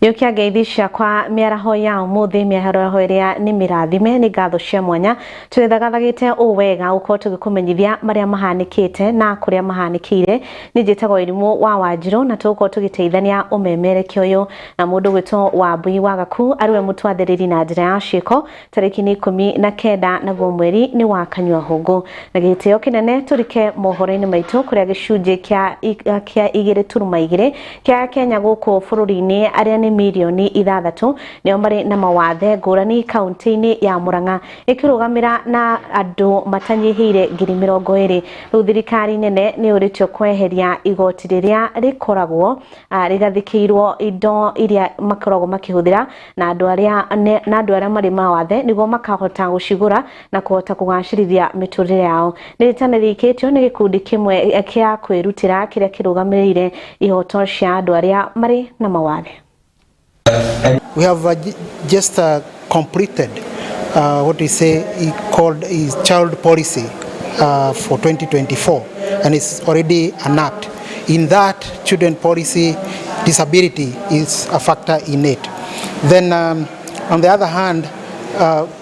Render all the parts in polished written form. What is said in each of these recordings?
Nyokia ngeithi ciakwa mĩaraho ya ũmũthĩ, mĩaraho ĩrĩa nĩ mĩrathime nĩ ngatho cia mwanya. Twĩthagathagĩte ũũ wega gũkorwo tũgĩkũmenyithia marĩa mahanĩkĩte na kũrĩa mahanĩkĩire. Niĩ njĩtagwo Irimũ wa Wanjirũ na tũgũkorwo tũgĩteithania ũmemerekia ũyũ na mũndũ gwĩtwo Wambui wa Gaku arĩwe mũtwathĩrĩri na njĩra ya ciĩko. Tarĩki nĩ 19 naguo mweri nĩ wa Kanyua Hũngũ, na gĩtĩo kĩnene tũrike mohoro-inĩ maitũ kũrĩa gĩcunjĩ kĩa 2.2 kĩa Kenya gũkũ bũrũri-inĩ arĩa nĩ mirioni 6 nĩo marĩ na mawathe ngũrani kaunti-inĩ ya Murang'a ĩkĩrũgamĩra na andũ matanyihĩire 20,000. Rĩu thirikari nene nĩ yũrĩtio kweheria igoti rĩrĩa rĩkoragwo rĩgathĩkĩirwo indo iria makoragwo makĩhũthĩra na andũ arĩa marĩ mawathe nĩguo makahota gũcigũra na kũhota kũgacĩrithia mĩtũrĩre yao. Nĩ rĩtana rĩikĩtio nĩ gĩkundi kĩmwe kĩa kwĩrutĩra kĩrĩa kĩrũgamĩrĩire ihoto cia andũ arĩa marĩ na mawathe. We have just completed what we say called is child policy for 2024, and it's already an act. In that children policy, disability is a factor in it. Then on the other hand,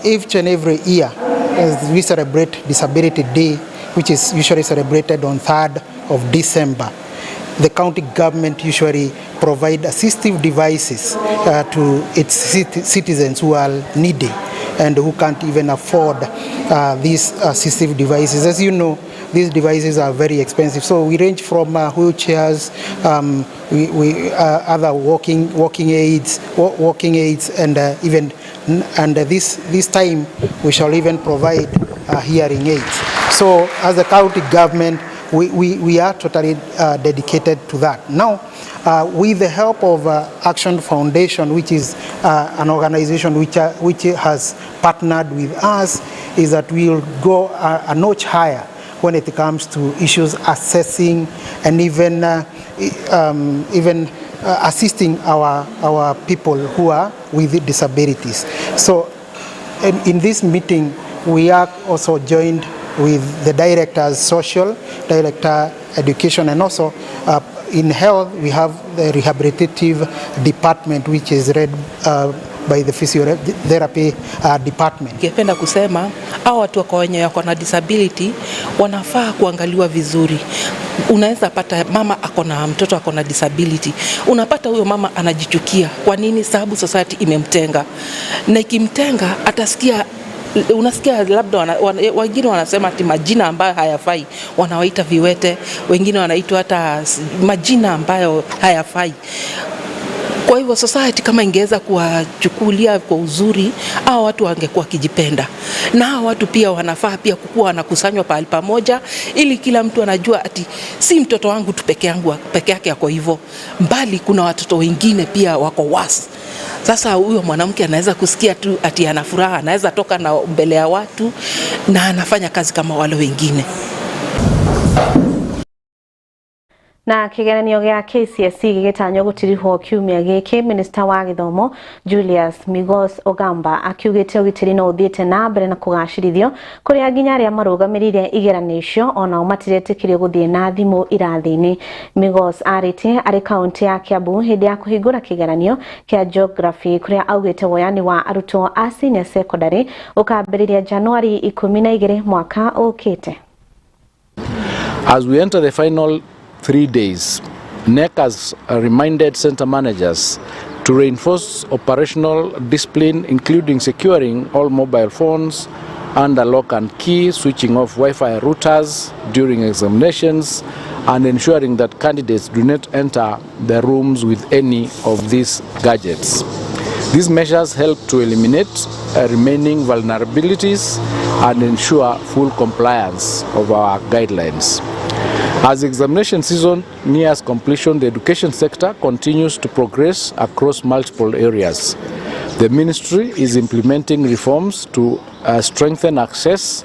each and every year as we celebrate Disability Day, which is usually celebrated on 3rd of December, the county government usually provide assistive devices to its citizens who are needy and who can't even afford these assistive devices. As you know, these devices are very expensive. So we range from wheelchairs, other walking aids, and even and this time we shall even provide hearing aids. So as a county government, we are totally dedicated to that. Now, with the help of Action Foundation, which is an organization which has partnered with us, is that we'll go a notch higher when it comes to issues assessing and even assisting our people who are with disabilities. So in this meeting, we are also joined with the directors, social, director, education, and also in health, we have the rehabilitative department, which is led by the physiotherapy department. Ningependa kusema hao watu wako wenye wako na disability wanafaa kuangaliwa vizuri. Unaweza pata mama ako na mtoto ako na disability, unapata huyo mama anajichukia. Kwa nini? Sababu society imemtenga, na ikimtenga atasikia, unasikia labda wengine wanasema ati majina ambayo hayafai, wanawaita viwete, wengine wanaitwa hata majina ambayo hayafai. Kwa hivyo society kama ingeweza kuwachukulia kwa uzuri, hao watu wangekuwa kijipenda. Na hao watu pia wanafaa pia kukua wanakusanywa pahali pamoja, ili kila mtu anajua ati si mtoto wangu tu peke yake yako hivyo, mbali kuna watoto wengine pia wako wasi. Sasa huyo mwanamke anaweza kusikia tu ati ana furaha, anaweza toka na mbele ya watu na anafanya kazi kama wale wengine. Na kigeranio gĩa KCSE gĩgĩtanywo gũtirihwo kiumia gĩkĩ, Minista wa gĩthomo Julius Migos Ogamba akiugĩte ũgitĩri no ũthiĩte na mbere na kũgacĩrithio kũrĩa nginya arĩa marũgamĩrĩire igeranio icio onao matiretĩkĩrio gũthiĩ na thimũ irathi-inĩ. Migos arĩtie arĩ kaunti ya Kiambu hĩndĩ ya kũhingũra kĩgeranio kĩa geography kũrĩa augĩte woyani wa arutwo a senior secondary ũkambĩrĩria Januari 12 mwaka ũkĩte. As we enter the final 3 days, KNEC has reminded center managers to reinforce operational discipline, including securing all mobile phones under lock and key, switching off Wi-Fi routers during examinations, and ensuring that candidates do not enter the rooms with any of these gadgets. These measures help to eliminate remaining vulnerabilities and ensure full compliance of our guidelines. As examination season nears completion, the education sector continues to progress across multiple areas. The ministry is implementing reforms to strengthen access,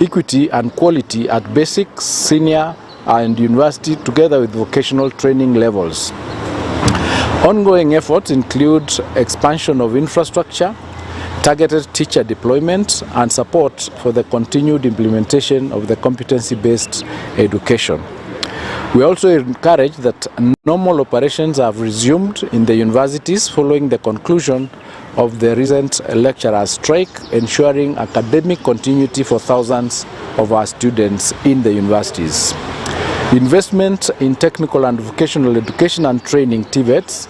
equity and quality at basic, senior and university, together with vocational training levels. Ongoing efforts include expansion of infrastructure, targeted teacher deployment and support for the continued implementation of the competency-based education. We also encourage that normal operations have resumed in the universities following the conclusion of the recent lecturers' strike, ensuring academic continuity for thousands of our students in the universities. Investment in technical and vocational education and training, TVETs,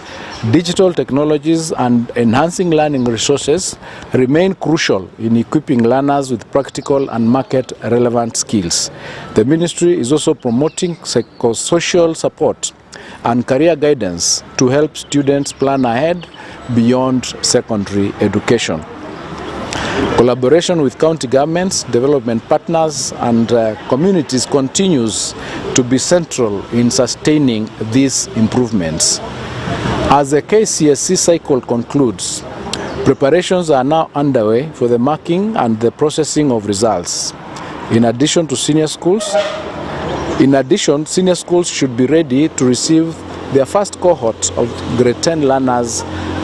digital technologies and enhancing learning resources remain crucial in equipping learners with practical and market-relevant skills. The ministry is also promoting psychosocial support and career guidance to help students plan ahead beyond secondary education. Collaboration with county governments, development partners, and communities continues to be central in sustaining these improvements. As the KCSE cycle concludes, preparations are now underway for the marking and the processing of results. In addition to senior schools, in addition, senior schools should be ready to receive their first cohort of grade 10 learners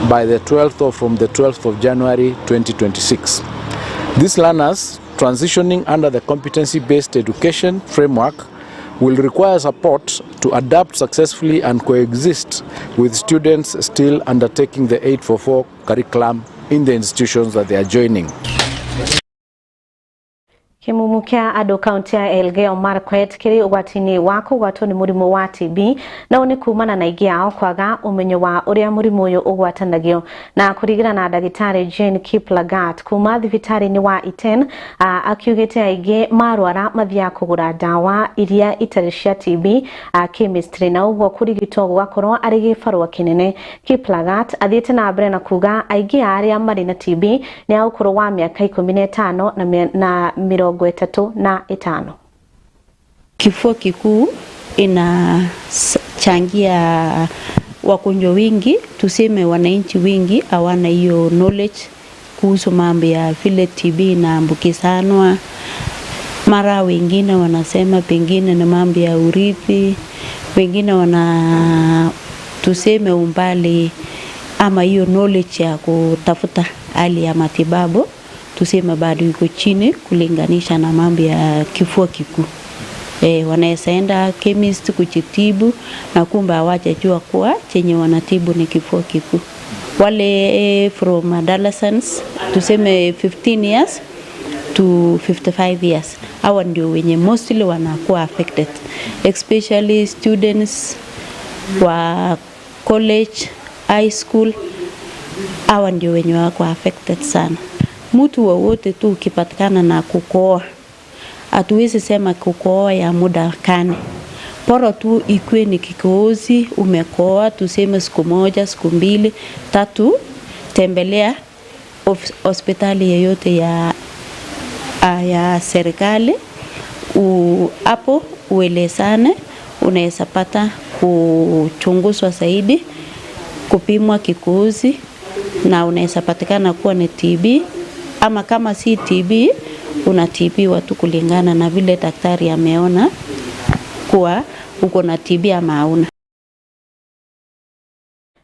by the 12th or from the 12th of January 2026. These learners, transitioning under the competency-based education framework, will require support to adapt successfully and coexist with students still undertaking the 844 curriculum in the institutions that they are joining. Kimumu kia andu kaunti ya Elgeyo Marakwet kiri ugwati-ini wa kugwatwo ni murimu wa TB na ni kumana na aingi ao kwaga umenyo wa uria murimu uyu ugwatanagio. Na kuringana na ndagitari Jane Kiplagat kuma thibitari-ini wa Iten, akiugite aingi marwara mathiaga kugura ndawa iria itari cia TB chemistry, na uguo kurigitwo gugakorwo ari gibarua kinene. Kiplagat athiite na mbere na kuga aingi a aria mari na TB ni a ukuru wa miaka 15 na 35. Kifua kikuu inachangia wagonjwa wingi, tuseme wananchi wingi hawana hiyo knowledge kuhusu mambo ya vile TB inaambukizanwa. Mara wengine wanasema pengine ni mambo ya urithi, wengine wana tuseme umbali ama hiyo knowledge ya kutafuta hali ya matibabu tuseme bado iko chini kulinganisha na mambo ya kifua kikuu. Wanaweza enda chemist kujitibu na kumbe hawajajua kuwa chenye wanatibu ni kifua kikuu. Wale from adolescents tuseme 15 years to 55 years, hawa ndio wenye mostly wanakuwa affected, especially students wa college, high school, hawa ndio wenye wako affected sana. Mtu wowote tu ukipatikana na kukohoa, hatuwezi sema kukohoa ya muda kani, bora tu ikuwe ni kikohozi umekohoa, tuseme siku moja, siku mbili, tatu, tembelea hospitali yeyote ya serikali, hapo uelezane, unaweza pata kuchunguzwa zaidi, kupimwa kikohozi, na unaweza patikana kuwa ni TB, ama kama si TB unatibiwa tu kulingana na vile daktari ameona kuwa uko na TB ama hauna.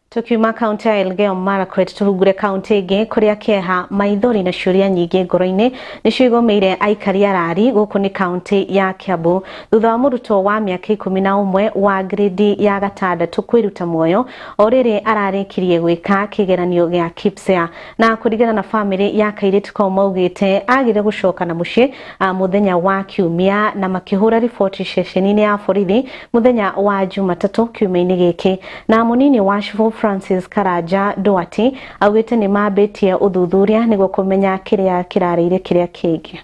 Tukiuma kaunti ya Elgeyo Marakwet tuhungure kaunti ingi kuria kieha, maithori na ciuria nyingi ngoro-ini nicio igomeire aikari arari guku ni kaunti ya Kiambu thutha wa murutwo wa miaka 11 wa grade ya 6 kwiruta muoyo o riri ararikirie gwika kigeranio gia KPSEA. Na kuringana na family ya kairitu kau maugite agire gucoka na mucii muthenya wa kiumia na makihura riboti ceceni-ini ya borithi muthenya wa Jumatatu kiumia-ini giki. Na munini wa Chifu Francis Karanja Duarte augite ni mambitie uthuthuria niguo kumenya kiria kirariire kiria kingi.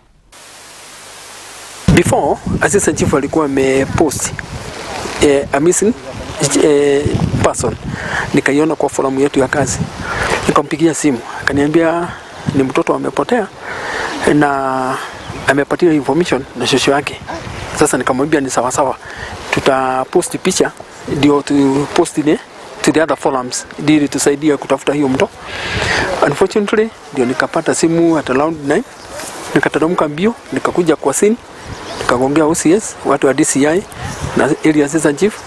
Before assistant chief alikuwa amepost a missing person, nikaiona kwa forum yetu ya kazi, nikampigia simu akaniambia ni mtoto amepotea na amepatia information na shosho yake. Sasa nikamwambia ni sawa sawa, tutapost picha ndio tu post ne to the other forums ili tusaidia kutafuta hiyo mtoto. Unfortunately ndio nikapata simu at around 9, nikateremka mbio nikakuja kwa scene, nikagongea OCS, watu wa DCI na area assistant chief,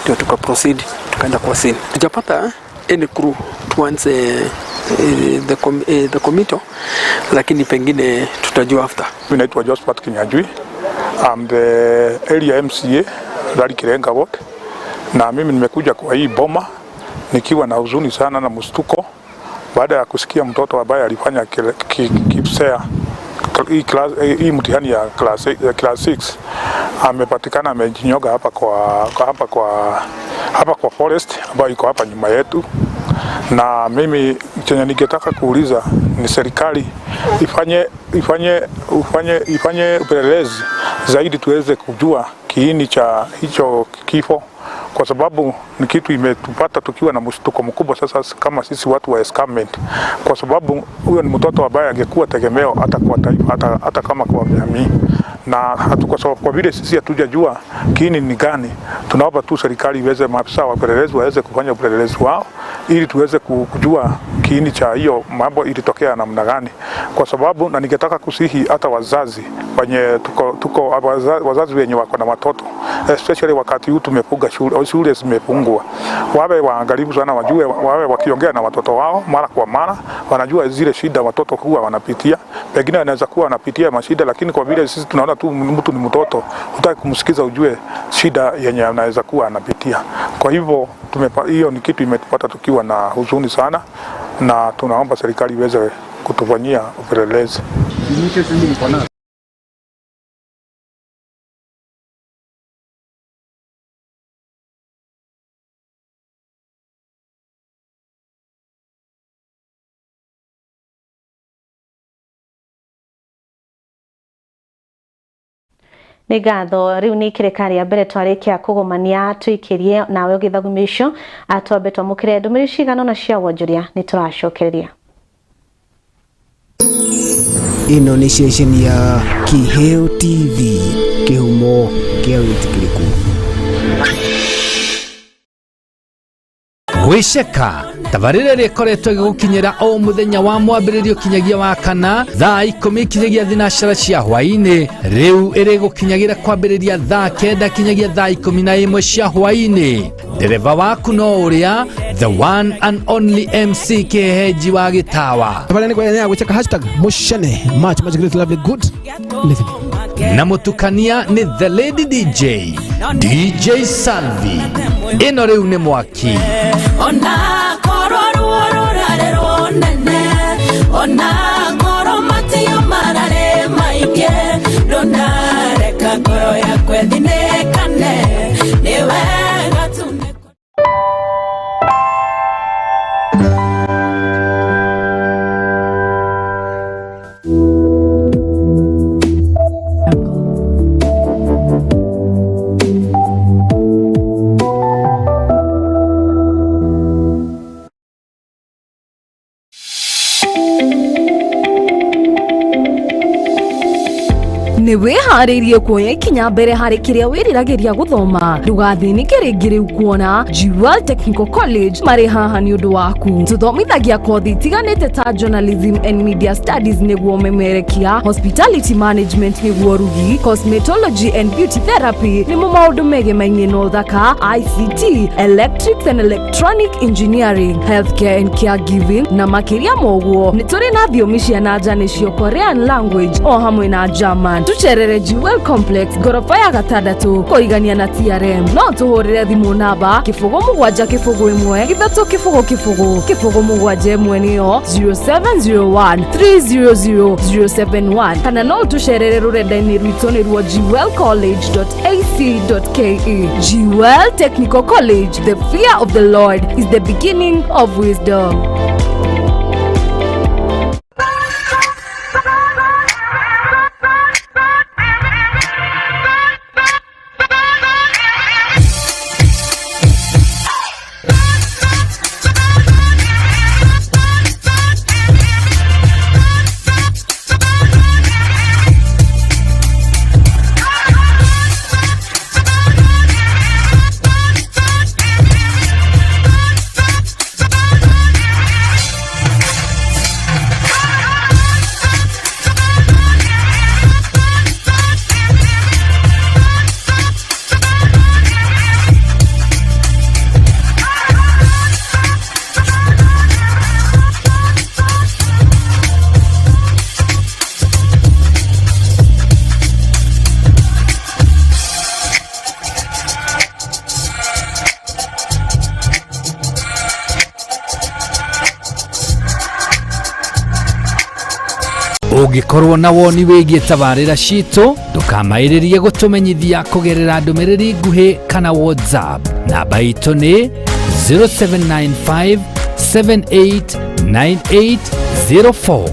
ndio tuka proceed tukaenda kwa scene. Tujapata any crew towards the committee, lakini pengine tutajua after. Mimi naitwa Josephat Kinyajui. I'm the area MCA Lari Kirenga Ward, na mimi nimekuja kwa hii boma nikiwa na huzuni sana na mshtuko baada ya kusikia mtoto ambaye alifanya KPSEA hii mtihani ya class 6 amepatikana amejinyoga hapa kwa forest ambayo iko hapa nyuma yetu. Na mimi chenye ningetaka kuuliza ni serikali ifanye upelelezi zaidi tuweze kujua kiini cha hicho kifo, kwa sababu ni kitu imetupata tukiwa na mshtuko mkubwa sasa kama sisi watu wa escarpment, kwa sababu huyo ni mtoto ambaye angekuwa tegemeo hata kwa taifa, hata kama kwa jamii na hatu, kwa sababu kwa vile sisi hatujajua kiini ni gani, tunaomba tu serikali iweze, maafisa wa upelelezi waweze kufanya upelelezi wao ili tuweze kujua kiini cha hiyo mambo ilitokea namna gani, kwa sababu na ningetaka kusihi hata wazazi wenye tuko wazazi wenye wako na watoto, especially wakati huu tumefunga shule, shule zimefungwa, wawe waangalifu sana, wajue, wawe wakiongea na watoto wao mara kwa mara, wanajua zile shida watoto huwa wanapitia. Pengine wanaweza kuwa wanapitia mashida, lakini kwa vile sisi tunaona tu mtu ni mtoto, hutaki kumsikiza ujue shida yenye anaweza kuwa anapitia. Kwa hivyo hiyo ni kitu imetupata tukiwa na huzuni sana, na tunaomba serikali iweze kutufanyia upelelezi. Nĩ ngatho. Rĩu nĩ ikĩrĩka rĩa mbere twarĩkia kũgomania tũikĩrie nawe ũgĩthagumia icio, twambe twamũkĩre ndũmĩrĩri cigana ũna cia wonjoria, nĩ tũracokereria. Ĩno nĩ ceceni ya Kiheo TV, kĩhumo kĩa wĩtĩkĩrĩku. Gwĩceka tabarĩra ĩrĩa ĩkoretwo ĩgĩgũkinyĩra o mũthenya wa mwambĩrĩrio kinyagia wa kana thaa 10 kinyagia thinacara cia hwaĩ-inĩ, rĩu ĩrĩgũkinyagĩra kwambĩrĩria thaa 9 kinyagia thaa 11 cia hwaĩ-inĩ. Ndereba waku no ũrĩa the one and only MC Kĩhehenji wa Gĩtawa. Tabarĩra nĩ ya gwĩceka #mushene much much great lovely good living. Na mũtukania nĩ the lady DJ, DJ Salvi. Ĩno rĩu nĩ mwaki. Ona korwo ruo rũrarĩ rũnene, ona korwo matio mararĩ maingĩ, ndũnareka ngoro yakwa ĩthinĩkane, nĩ wega tu nĩ. Nĩ wĩharĩirie kuoya ikinya mbere harĩ kĩrĩa wĩriragĩria gũthoma? Ndũgathĩnĩke rĩngĩ rĩu kuona Jewel Technical College marĩ haha nĩ ũndũ waku. Tũthomithagia kothi itiganĩte ta Journalism and Media Studies nĩguo memerekia, Hospitality Management nĩguo rugi, Cosmetology and Beauty Therapy nĩmo maũndũ megemainie na ũthaka, ICT, Electrics and Electronic Engineering, Healthcare and Caregiving na makĩria ma ũguo. Nĩ tũrĩ na thiomi cia na nja nĩcio Korean language o hamwe na German. Tũcerere Jewel Complex, ngoroba ya gatandatũ kũrigania na TRM. No tũhũrĩre thimũ namba 0701300007, nĩyo 0701 300 071, kana no ũtũcerere rũrenda-inĩ rwitũ nĩruo jewelcollege.ac.ke. Jewel Technical College, the fear of the Lord is the beginning of wisdom. Ũngĩkorwo na woni wĩgiĩ tabarĩra citũ, ndũkamaĩrĩrie gũtũmenyithia kũgerera ndũmĩrĩri nguhĩ kana WhatsApp. Namba itũ nĩ 0795 789804,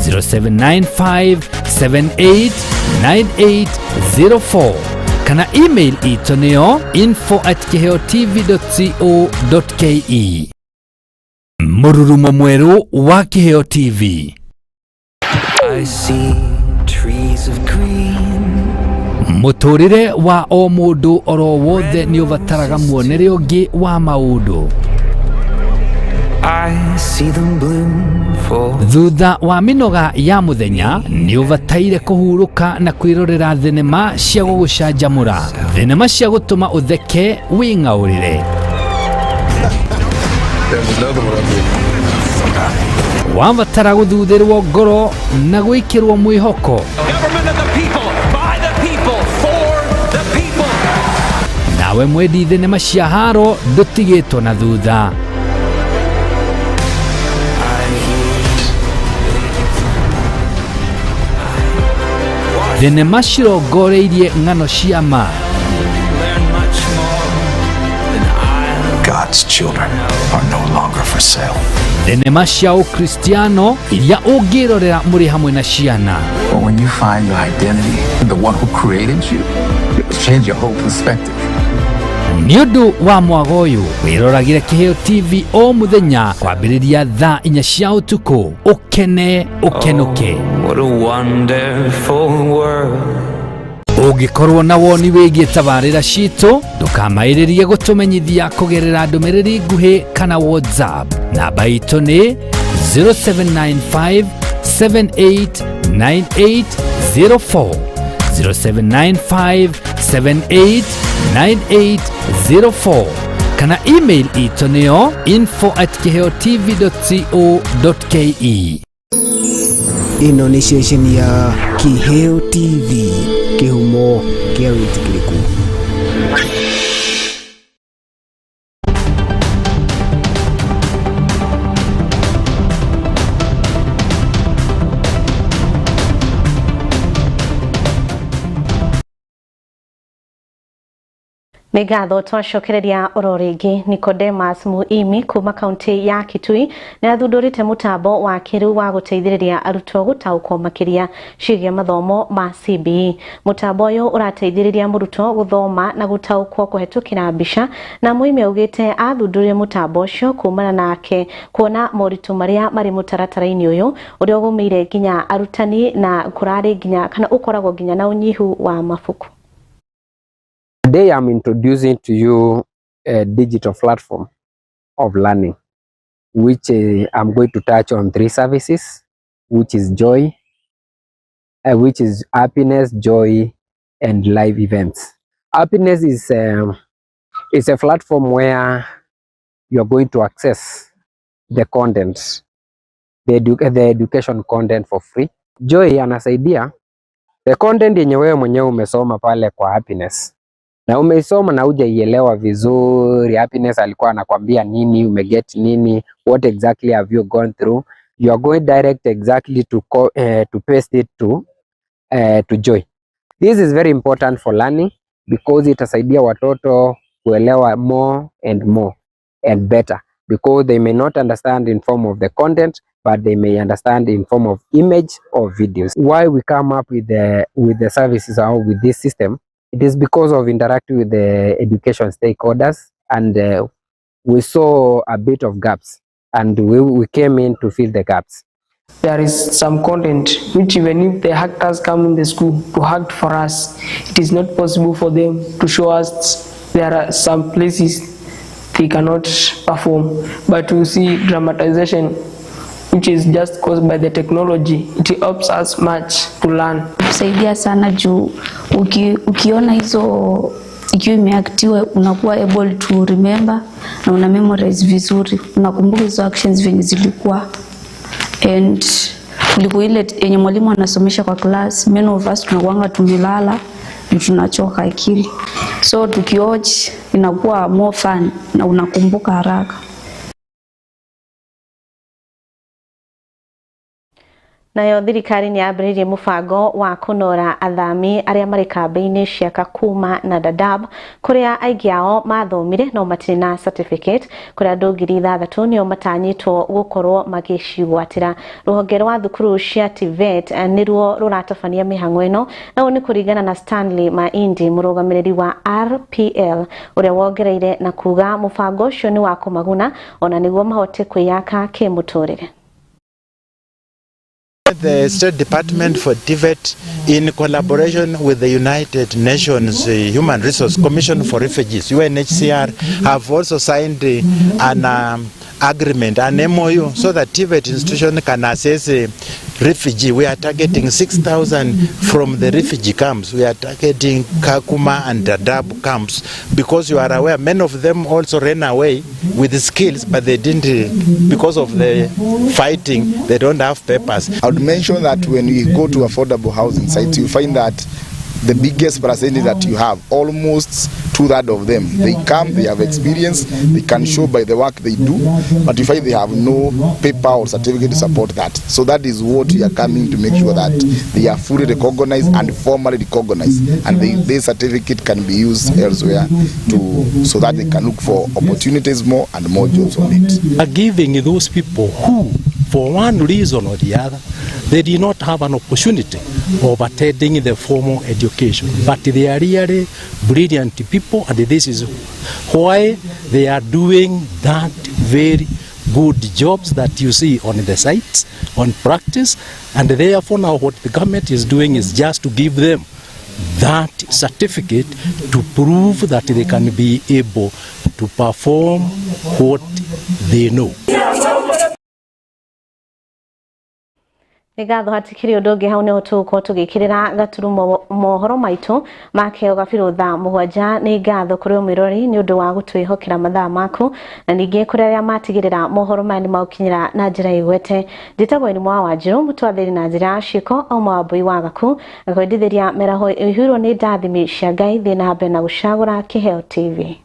0795 789804, kana email itũ nĩyo info@kiheotv.co.ke. Mũrurumo mwerũ wa Kiheo TV. I see trees of green. Mũtũrĩre wa o mũndũ oro wothe nĩ ũbataraga muonere ũngĩ wa maũndũ. I see them bloom for Thutha wa mĩnoga ya mũthenya, nĩ ũbataire kũhurũka na kwĩrorera thenema cia gũgũcanjamũra, thenema cia gũtũma ũtheke wĩng'aũrĩre. There's another one up here. Wabatara gũthuthĩrwo ngoro na gwĩkĩrwo mwĩhoko. Government of the people, by the people, for the people. Nawe mwendi thenema cia haro, ndũtigĩtwo na thutha. Thenema cirongoreirie ng'ano cia ma. Learn much more than I. God's children are no longer for sale. Thenema cia ũkristiano iria ũngĩrorera mũrĩ hamwe na ciana. But when you find your identity in the one who created you, it will change your whole perspective. Nĩ ũndũ wa mwago ũyũ, wĩroragĩre Kĩheo TV o mũthenya kwambĩrĩria thaa 4 cia ũtukũ, ũkene ũkenũke. What a wonderful world. Ũngĩkorwo na woni wĩgiĩ tabarĩra citũ, ndũkamaĩrĩrie gũtũmenyithia kũgerera ndũmĩrĩri nguhĩ kana WhatsApp. Namba itũ nĩ 0795 789804, 0795 789804, kana email itũ nĩyo info@kiheotv.co.ke. Ĩno nĩ ceceni ya Kiheo TV, kĩhumo kĩa wĩtĩkĩrĩku. Nĩ ngatho twacokereria oro rĩngĩ. Nicodemus Muimi kuma kaunti ya Kitui nĩ athundũrĩte mũtambo wa kĩrĩu wa gũteithĩrĩria arutwo gũtaũkwo makĩria ciĩgiĩ mathomo ma CBE. Mũtambo ũyũ ũrateithĩrĩria mũrutwo gũthoma na gũtaũkwo kũhetũkĩra mbica, na Muimi augĩte athundũrire mũtambo ũcio kumana nake kuona moritũ marĩa marĩ mũtaratara-inĩ ũyũ, ũrĩa ũgũmĩire nginya arutani na kũrarĩ nginya kana ũkoragwo nginya na ũnyihu wa mabuku. Today I'm introducing to you a digital platform of learning, which I'm going to touch on three services, which is joy, which is happiness, joy, and live events. Happiness is a platform where you are going to access the content, the education content for free. Joy anasaidia the content yenye wewe mwenyewe umesoma pale kwa happiness na umeisoma na hujaielewa vizuri, happiness alikuwa anakwambia nini, umeget nini, what exactly have you gone through, you are going direct exactly to paste it to joy. This is very important for learning because itasaidia watoto kuelewa more and more and better, because they may not understand in form of the content, but they may understand in form of image or videos. Why we come up with the services or with this system? It is because of interacting with the education stakeholders, and we saw a bit of gaps, and we came in to fill the gaps. There is some content which, even if the hackers come in the school to hack for us, it is not possible for them to show us. There are some places they cannot perform. But we see dramatization, which is just caused by the technology. It helps us much to learn. Kusaidia sana juu ukiona hizo ikiwa imeactiwa, unakuwa able to remember na una memorize vizuri, unakumbuka hizo actions venye zilikuwa, and kuliko ile yenye mwalimu anasomesha kwa class, many of us tunakuanga tumelala juu tunachoka akili, so tukiwatch inakuwa more fun na unakumbuka haraka. Nayo thirikari nĩ yambĩrĩirie mũbango wa kũnora athami arĩa marĩ kambĩ-inĩ cia Kakuma na Dadaab kũrĩa aingĩ ao mathomire no matirĩ na certificate, kũrĩa andũ 6,000 nĩo matanyĩtwo gũkorwo magĩcigwatĩra. Rũhonge rwa thukuru cia TVET nĩruo rũratabania mĩhang'o ĩno, na ũũ nĩ kũringana na Stanley Maindi, mũrũgamĩrĩri wa RPL, ũrĩa wongereire na kuga mũbango ũcio nĩ wa kũmaguna ona nĩguo mahote kwĩyaka kĩmũtũrĩre. The State Department for TVET, in collaboration with the United Nations Human Resource Commission for Refugees, UNHCR, have also signed an agreement, an MOU, so that TVET institution can assess refugee. We are targeting 6,000 from the refugee camps. We are targeting Kakuma and Dadaab camps because you are aware many of them also ran away with skills, but they didn't, because of the fighting, they don't have papers. I would mention that when we go to affordable housing sites, you find that the biggest percentage that you have, almost 2/3 of them, they come, they have experience, they can show by the work they do, but you find they have no paper or certificate to support that. So that is what we are coming to make sure that they are fully recognized and formally recognized, and this certificate can be used elsewhere to, so that they can look for opportunities more and more jobs on it. Are giving those people who, for one reason or the other, they did not have an opportunity of attending the formal education, but they are really brilliant people, and this is why they are doing that very good jobs that you see on the sites, on practice, and therefore now what the government is doing is just to give them that certificate to prove that they can be able to perform what they know. Nĩ ngatho hatikĩrĩ ũndũ ũngĩ hau nĩho tũgũkorwo tũgĩkĩrĩra gaturumo mohoro maitũ ma kĩo gabirũ thaa 7. Nĩ ngatho kũrĩ mwĩrori nĩ ũndũ wa gũtwĩhokera mathaa maku, na ningĩ kũrĩ arĩa matigĩrĩra mohoro maya nĩ magũkinyĩra na njĩra ĩgwete. Njĩtagwo Elimu wa Wanjirũ, mũtwathĩri na njĩra ya ciĩko auma Wambui wa Gaku, na kwendithĩria mĩaraho ĩihũirwo nĩ ndathimi cia Ngai. Thiĩ na mbere na gũcagũra Kĩheo TV.